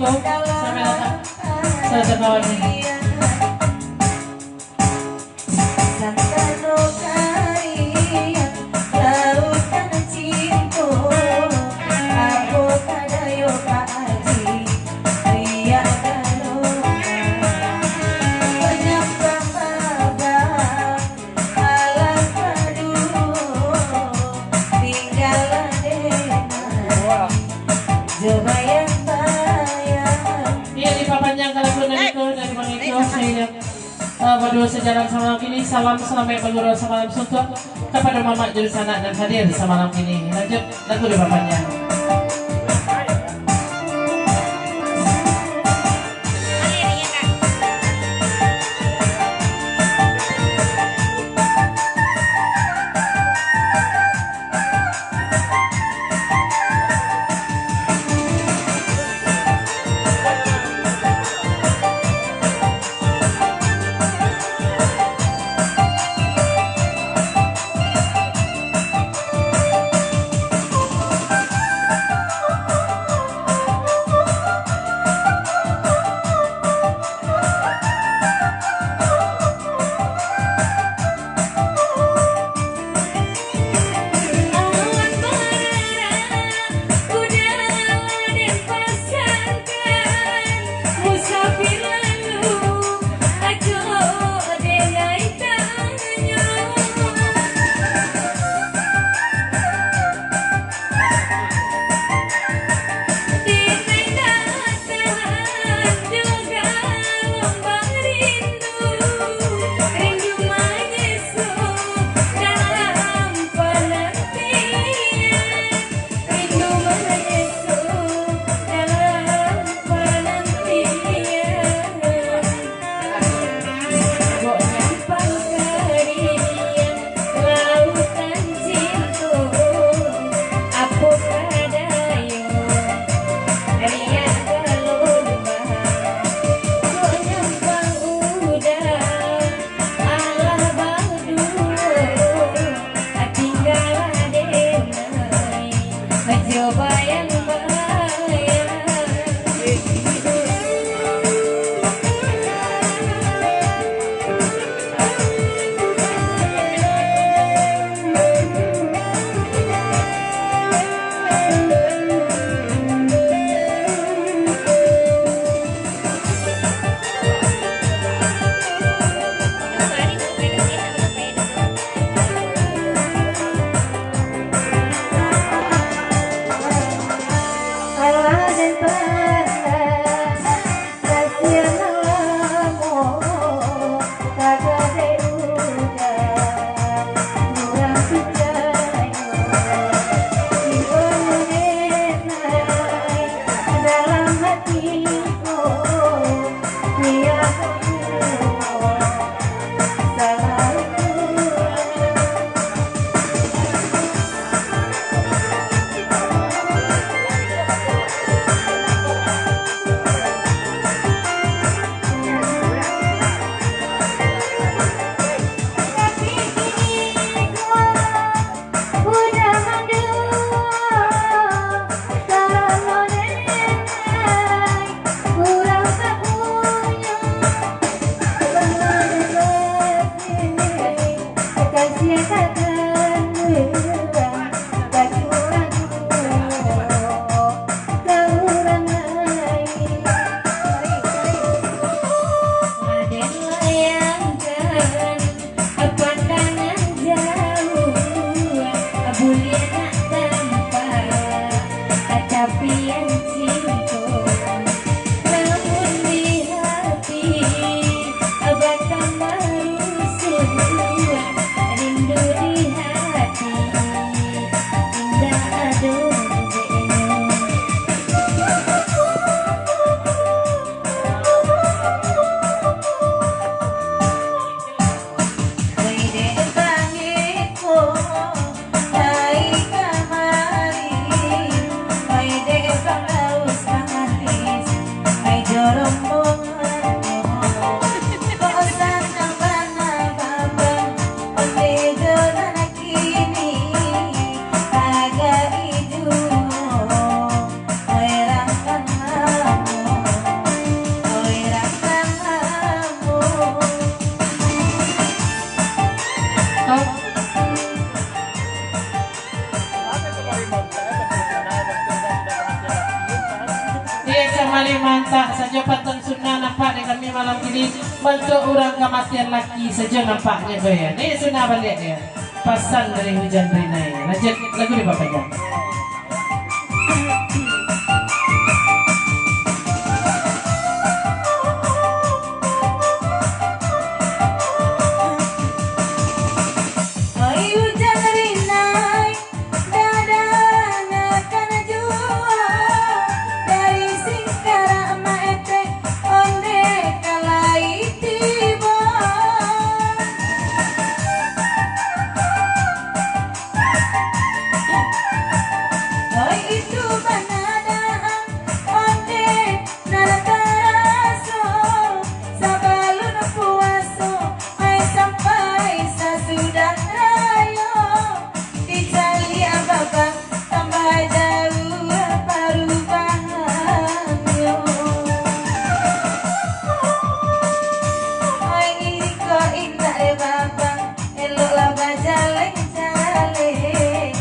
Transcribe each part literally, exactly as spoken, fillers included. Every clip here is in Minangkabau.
Selamat datang. Selamat datang. Santano kariang lautan cinto, apo ka dayo Pak Aji, riak galo. Panyambah babak, alah paduo, tinggalah denai jo bayang-bayang. Iyo, dipapanjang ka lagu nan iko, dari Bang Iko, sahinggo Eh, baduo sajalan samalam kini, salam salamaik bagurau samalam suntuak kapado mamak juru sanak nan hadir samalam kini. Lanjut, lagu dipapanjang. Lautan cinto, apo ka dayo, riak galombang, kok nyampang udah, alah baduo, tinggalah denai jo bayang-bayang. Pandangan jauah, buliah nak tampak tapian cinto, namun di hati batambah rusuh, rindu di hati indak ado dek nyo. Kali mantap sajo pantun Sunda nampak dek kami malam kini. Bantuak urang kamatian laki sajo nampaknyo ko yo. Ni Sunda baliak yo. Pasan dari Hujan Rinai. Lanjut lagu di Bapak Jan. Oi Hujan Rinai, Dadangakan juo dari Singkarak Maetek, onde ka lai tibo. Oi itu bana dahang, onde nan taraso sabalun puaso, ai sampai sasudah rayo. Dicaliak babang tambah jauah parubahannyo. Ai iko indak dek babang, eloklah bajaleh-jaleh.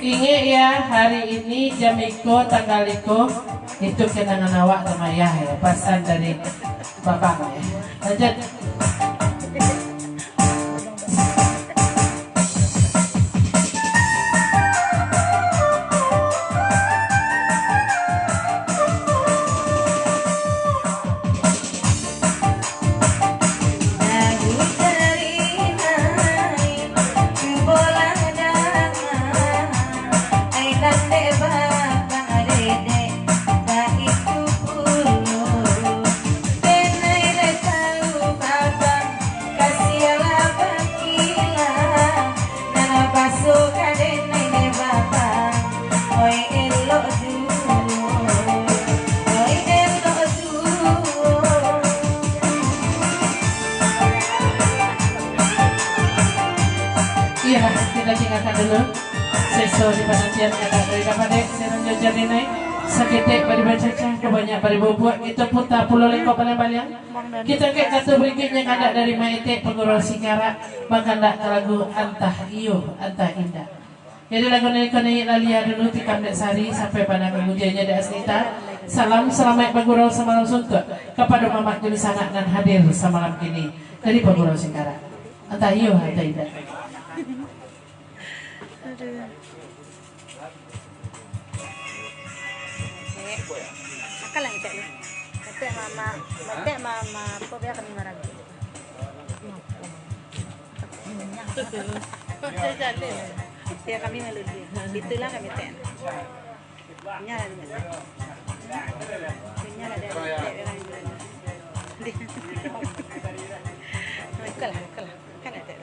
Ingat ya, hari ini jam iko tanggal iko, itu kenangan awak sama ayah ya, pasan dari babang ya. Lanjut. Lagu Tarinai, cubolah danga, ai nan dek babang dedek, baitu pulo. Denai lai tau babang, kasialah bakilah, nan baso ka denai dek babang, oi elok juo, oi elok juo. Iyolah, kita tinggalkan dulu seso di panantian kata dari Bapak Dek, Seranjo Jarinai. Saketek bari bacacah, kabanyak bari bubuak, kita puta pulo lengkok baliang-baliang. Kita angkek kato barikutnyo kandak dari Maetek Pagurau Singkarak, bakandak ka lagu Antah Iyo, Antah Indak. Jadi lagu nan iko naiak laliah dulu tikam dek Sari sampai bana ka mujanyo dek Asnita. Salam salamaik bagurau samalam suntuak kapado mamak dunsanak nan hadir samalam kini dari Pagurau Singkarak. Antah iyo, antah indak. Aduh. Cek. Makanlah, Cek, ni. Matek mama, matek mama, apa biar kami marah. Saya jalin. Biar kami malu dia. Itulah kami tak. Nyala dia. Nyala dia. Dia. Bukanlah, bukanlah. Kan ada.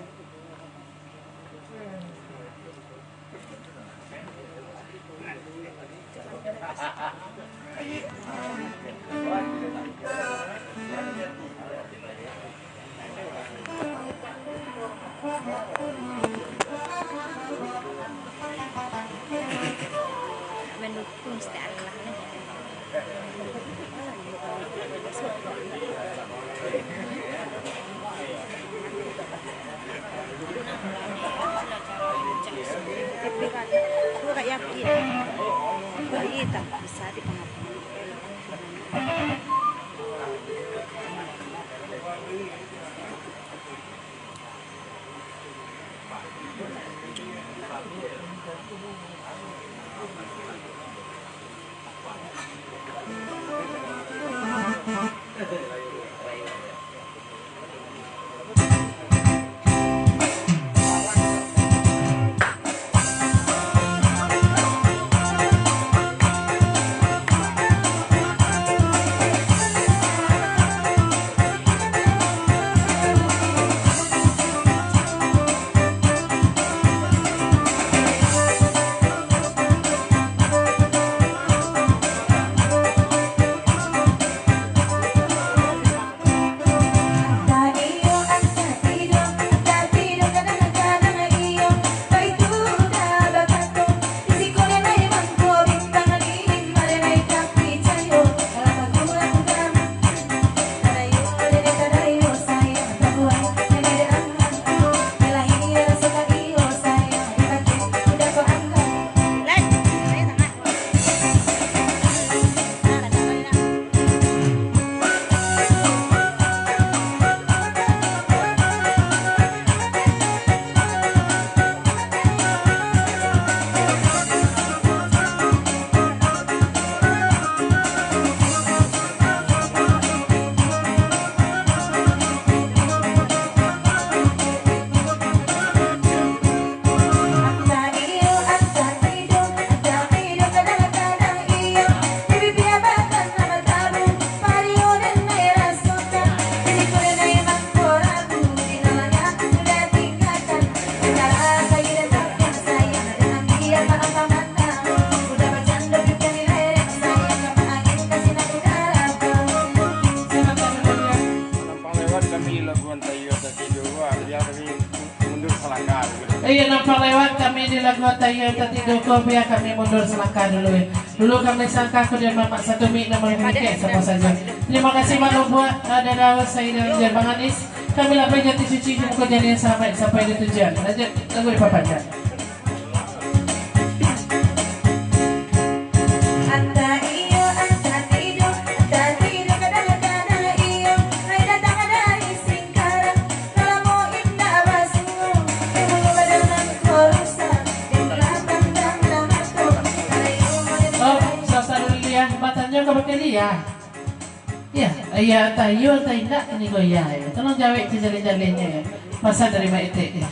Mendukung setia Allah. Iyo, nampak lewat kami di lagu Antah Iyo Antah Tido ko, bia kami mundur salangkah dulu, eh. Dulu kami sangka ko di Mamak Satumik nan mangecek sapa sajo. Terima kasih Mak Lubuak, Dada Daus, Saida, Jan Manganis. Kami lah pai jati suci di muko janiah salamaik sampai di tujuan. Lanjut lagu dipapanjang. Antah iyo, antah tido, antah tido, kada, kada iyo. Lai datang dari Singkarang, salamo indak basuo, timbul badan nan korusa, di lapang dan lamato. Oh, sasa dulu ya, batanyo ka bakali ya. Ya, iya, antah iyo, antah indak, kini ko iya, ya. Tolong jawek cijalin-jalinnya ya. Pasan dari Mak Etek ya.